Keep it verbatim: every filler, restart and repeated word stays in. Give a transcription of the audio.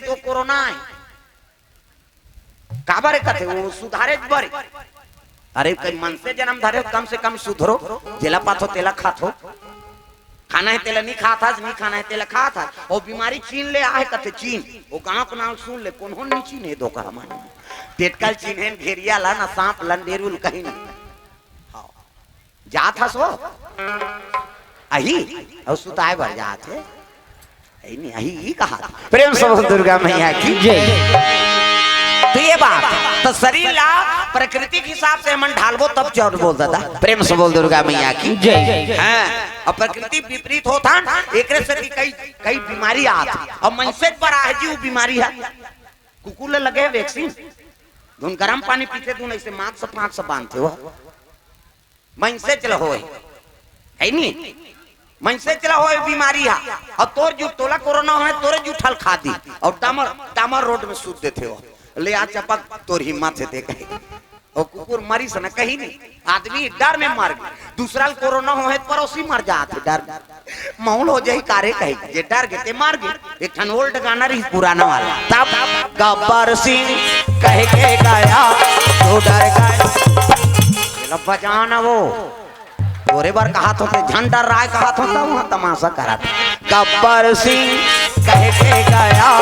तो कोरोना हे। काबर कथे, वो सुधारे बर। अरे, कई मनसे जनम धरे हो, कम से कम सुधरो, जेला पाथो तेला खाथो। खाना हे तेला नहीं खात हस, नहीं खाना हे तेला खात हस। वो बीमारी चीन ले आहे कथे, चीन। वो गांव के नाम सुन ले, कोनो नहीं चीन हे धोखा हमारे। टेटकल चीन हे, घेरिया ला ना, सांप ला, डेरुल कहीं नहीं। हाँ। जात हस वो? अही? अउ सुताए बर जात हे? अही नहीं, अही ही कहा। प्रेम से बोल दुर्गा मैया की। जय। तो ये बात, तो शरीर ला प्रकृति के हिसाब से हमन ढालबो तब चौर बोल दादा। प्रेम से बोल दुर्गा मैया की। जय। हाँ, अउ प्रकृति विपरीत होत हे, एकरे से भी कई, कई बीमारी आत हे। अउ मनसे बर आहे जी वो बीमारी हे। कुकुर ले लगे वैक्सीन, धुन गरम पानी पीथे, धुन ऐसे मास्क से पाँच से बांधथे हो। मनसे चला होए, हे नी? मनसे चला होए बीमारी हा, अउ तोर जू तोला कोरोना होए, तोरे जू ठल खा दी, अउ डामर, डामर रोड में सूत देथे हो। ले आ चपक, तोर हिम्मत हे ते कहे। ओ कुकुर मरिस न कहीं नहीं, आदमी डर में मर गे। दूसरा ल कोरोना होए, पड़ोसी मर जात हे डर में। मौल हो जाही कारे कहे, जे डर गे ते मर गे। एक ठन ओल्ड गाना रही पुराना वाला, तब गब्बर सिंह कह के गया, तो डर गया। ये लो बजाना वो, तोरे बर कहा तो ते झन डर रहा है, कहा तो तब वहाँ तमाशा करा था। गब्बर सिंह कह के गया,